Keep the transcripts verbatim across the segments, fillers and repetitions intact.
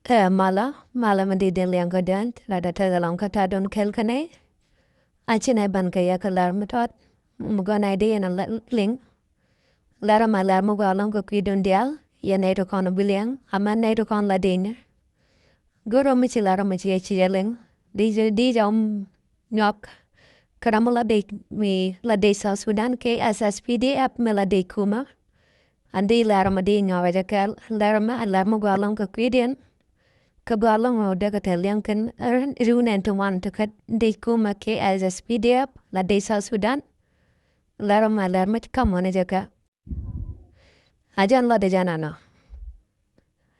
Ɛ malä, malä mi di diɛn liɛŋ kä dään, la da tɛth alɔŋ kä ta̱a̱ dun kɛl kä nɛy. A ci nɛy ban kɛ yɛ kä lär mi tɔt, mi gɔn a di yɛn a liŋ. Lär ma lär mi gɔaa lɔŋ kä kui̱ dun diaal, yɛ nɛy ti kɔn bi liɛŋ, ama nɛy ti kɔn la di ni. Go̱r ɔ mi ci lär ɔ mi ci yɛ ci yɛ liŋ, di jɛ, di jɛ ɔm nyuak. Kä ram mi la di, mi la di South Sudan kɛ S S P D F mi la di kumä. An di lär mɛ di nyɔk jɛ kɛl, lär mɛ, lär mɛ gɔaa lɔŋ kɛ kui̱diɛn. Kɛ gɔaa lɔŋ ɔ dee kɛ tɛl liɛŋ kɛn, ɛ, riw nɛn ti wan ti kɛ di kumɛ kɛ S S P D F, la di South Sudan. Lär mɛ, lär mɛ kam wänɛ jɛ kɛ. A jɛn lɔt dee jɛn anɔ.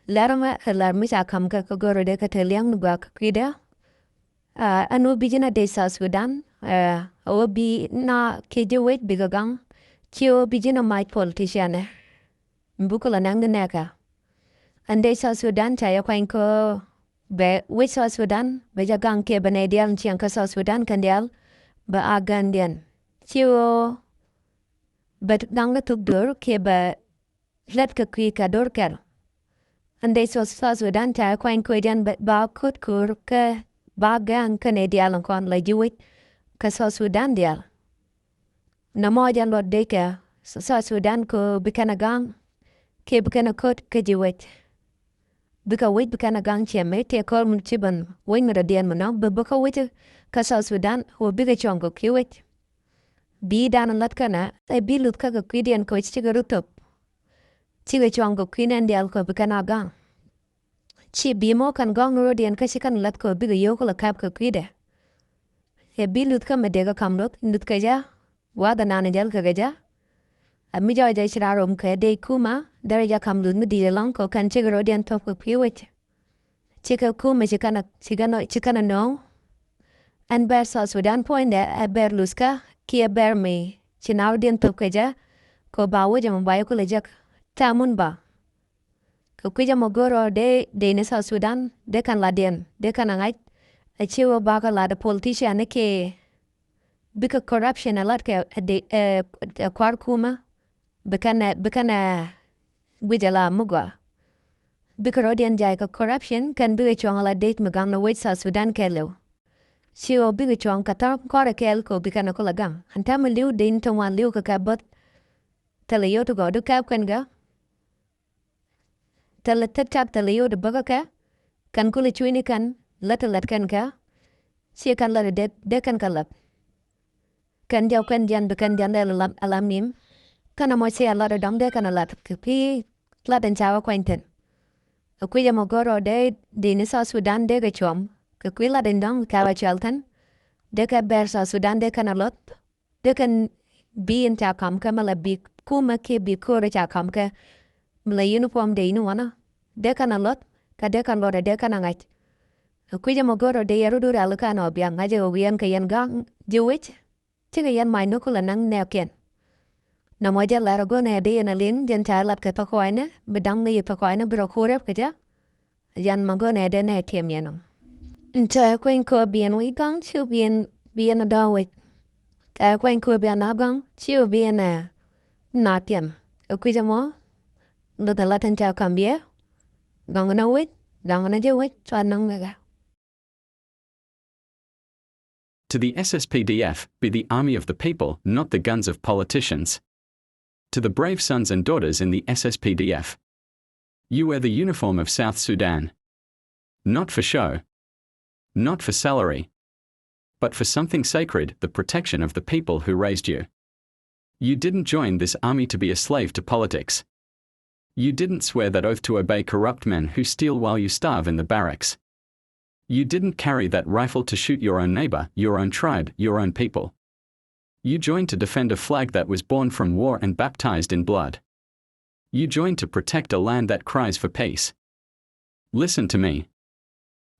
Lär mɛ, lär mɛ ca kam kɛ, kɛ gɔr ɔ dee kɛ tɛl liɛŋ ni gɔaa kɛ kui̱dɛ. Ah, ɛn ɣöö bi ji̱n a dec South Sudan, eh, ɣöö bi na kɛ ji̱ wec bikɛ gaŋ, ci ɣöö bi ji̱n a mac politician ɛ. Buk lɛ naŋ ni nɛɛkä. Ɛn dec South Sudan ca yɛ kuany kä bɛ wec South Sudan, bɛ jɛ gaŋ kiɛ bɛ nɛy diaal ni ciɛŋ kä South Sudan kɛn diaal, bɛ a gändiɛn. Ci ɣöö bɛ gaŋ ni thuk döör kiɛ bɛ lät kɛ kui̱ kɛ dor kɛl. Ɛn dec South, South Sudan ca kuany kuecdɛn ba, ba ko̱t ko̱r kɛ ba gɛ̈ŋ kä nɛy diaal in kɔn la ji̱ wec kä South Sudan diaal. Nɔmɔ jɛn luɔt dec kɛ South Sudan kɛ bi kɛn a gaŋ kiɛ bi kɛn a ko̱t kä ji̱ wec. Bikɛ wec bi kɛn a gaŋ ciɛ mëë tëë kɔr mi ci ben wec mi dɔ̱diɛn mi nɔŋ bi bikɛ wec kä South Sudan wä bikɛ cuɔ̱ŋ kɛ kui̱ wec. Bi dan lat kɛnɛ ɛ bi luth kä kɛ kui̱diɛn kɛ wec cikɛ rut thop. Cikɛ cuɔ̱ŋ kɛ kui̱ nɛn diaal kɛ bi kɛn a gaŋ. Ci bi mɔ kɛn gɔ̱ŋ ni rɔ̱diɛn kä ci kɛn lat kɛ bikɛ yio̱w kɛ lɛ kap kɛ kui̱dɛ. Ɛ bi luth kä mɛ dee kɛ kam luth luth kɛ jɛ. Wath ɛnan jɛl kɛ kɛ jɛ. Ɛ mi jɔɔc jɛ ci raa rom kɛ dee kumä derɛ jɛ kam luth mi di̱i̱t ɛlɔ̱ŋ kɛ kɛn cikɛ rɔ̱diɛn thop kɛ kui̱ wec. Cikɛ kumɛ ci kɛn a, ci kɛn a, ci kɛn a nööŋ. Ɛn bɛr South Sudan puɔ̱nydɛ ɛ bɛr luthkä kiɛ bɛr mi ci na rɔ̱diɛn thop kɛ jɛ. Kɛ ba wec ɛmɔ ba yɛ kulɛ jek. Tɛm wun ba. Kɛ kui̱c ɛmɔ go̱r ɔ dee, dee ni South Sudan, dee kɛn latdiɛn, dee kɛn a ŋa̱c. A ci wä bakɛ lat ɛ politician ni kɛ bikɛ corruption ɛ lat kɛ, ɛ dee, ɛ, ɛ kua̱r kumä. Bi kɛn ɛ, bi kɛn ɛ guic ɛ la mi gɔaa. Bikɛ rɔ̱diɛn jay kɛ corruption, kɛn bikɛ cuɔ̱ŋ ɛ la dec mi gaŋ ni wec South Sudan kɛɛliw. Ci ɣöö bikɛ cuɔ̱ŋ kɛ tha̱a̱ŋ kɔrɛ kɛɛl kɛ ɣöö bi kɛn ɛ kulɛ gaŋ. Ɛn täämɛ li̱w dec ni te ŋuan li̱w kɛ kɛ bo̱th. Thilɛ yio̱w ti gɔɔdu kɛɛp kɛn gɛ. Thilɛ thil cak thilɛ yio̱w ti bäkä kɛ. Kɛn kulɛ cucni kɛn lät ti lät kɛn kɛ. Ci kɛn lät dee, dee kɛn kɛ lät. Kɛn diɛw kɛn jiɛn bi kɛn jiɛn dee lam, lam nim. Kɛn ɛmɔ ci a lat ɛ dɔ̱ŋ dee kɛn ɛ lat kɛ kui̱ lat ɛn ca wä kuany thi̱n. Ɛ kui̱c ɛmɔ go̱r ɔ dee di̱t ni South Sudan dee kɛ cuɔ̱m kɛ kui̱ lat ɛn dɔ̱ŋ ca wä cuɛl thi̱n. Dee kɛ bɛr South Sudan dee kɛn ɛ loth. Dee kɛn bi in ca ka̱m kɛ mɛ la bi kumɛ kiɛ bi ko̱r ca ka̱m kɛ. Mi la uniform dee in wanɔ dee kɛn a luɔth kɛ dee kɛn luɔt dee kɛn a ŋa̱c. Kui̱c ɛmɔ go̱r ɔ dee yɛ rut rut rial kɛn ɔ bia ŋa̱c ɛ wiɛn kɛ yɛn ga̱ ji̱ wec. Cikɛ yɛn mac ni kulɛ naŋ nɛɛkiɛn. Nɔmɔ jɛ lar ɛ go̱n ɛ dee yɛn a liŋ jɛn ca lat kɛ thɔkɔɔcnɛ bi da̱ŋ ni yi thɔkɔɔcnɛ bi rɔ ko̱r rɛp kɛ jɛ. Yan ma gɔnɛ dee nɛ tiɛm yɛn ɔ. Nte kueny kɔ biɛn wi̱i̱ gaŋ ci biɛn biɛn dɔ̱ wec. Kɛ kueny kɔ biɛn a gaŋ ci biɛn ɛ na tiɛm. Ɛ kui̱c ɛmɔ luth ɛ la tin ca kam biɛ. Gaŋ na wec, gaŋ na jɛ wec cua naŋ mɛ gɛ. To the S S P D F, be the army of the people, not the guns of politicians. To the brave sons and daughters in the S S P D F. You wear the uniform of South Sudan. Not for show. Not for salary. But for something sacred, the protection of the people who raised you. You didn't join this army to be a slave to politics. You didn't swear that oath to obey corrupt men who steal while you starve in the barracks. You didn't carry that rifle to shoot your own neighbor, your own tribe, your own people. You joined to defend a flag that was born from war and baptized in blood. You joined to protect a land that cries for peace. Listen to me.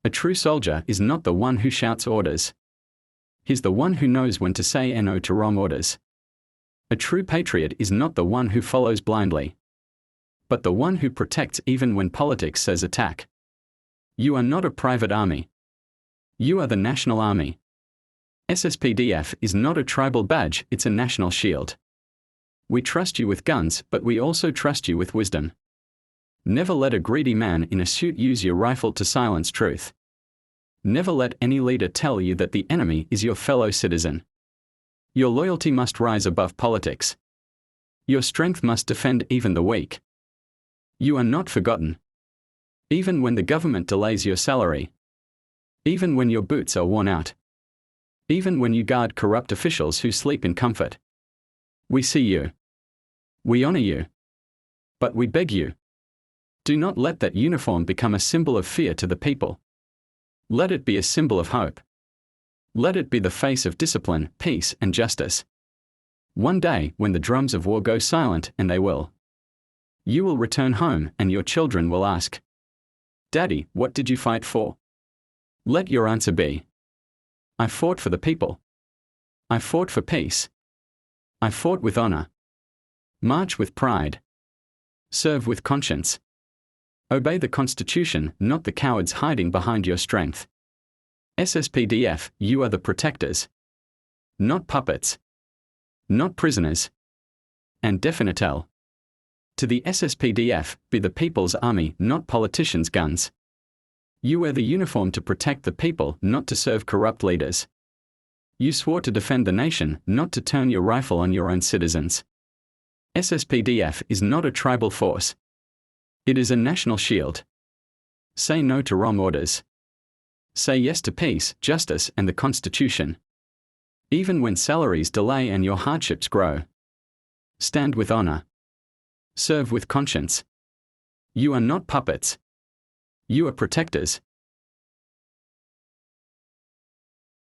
A true soldier is not the one who shouts orders. He's the one who knows when to say no to wrong orders. A true patriot is not the one who follows blindly, but the one who protects even when politics says attack. You are not a private army. You are the national army. S S P D F is not a tribal badge, it's a national shield. We trust you with guns, but we also trust you with wisdom. Never let a greedy man in a suit use your rifle to silence truth. Never let any leader tell you that the enemy is your fellow citizen. Your loyalty must rise above politics. Your strength must defend even the weak. You are not forgotten. Even when the government delays your salary, even when your boots are worn out, even when you guard corrupt officials who sleep in comfort, we see you. We honor you. But we beg you, do not let that uniform become a symbol of fear to the people. Let it be a symbol of hope. Let it be the face of discipline, peace, and justice. One day, when the drums of war go silent, and they will, you will return home and your children will ask, "Daddy, what did you fight for?" Let your answer be, "I fought for the people. I fought for peace. I fought with honor." March with pride. Serve with conscience. Obey the Constitution, not the cowards hiding behind your strength. S S P D F, you are the protectors. Not puppets. Not prisoners. And definitely, to the S S P D F, be the people's army, not politicians' guns. You wear the uniform to protect the people, not to serve corrupt leaders. You swore to defend the nation, not to turn your rifle on your own citizens. S S P D F is not a tribal force. It is a national shield. Say no to wrong orders. Say yes to peace, justice, and the Constitution. Even when salaries delay and your hardships grow, stand with honor. Serve with conscience. You are not puppets. You are protectors.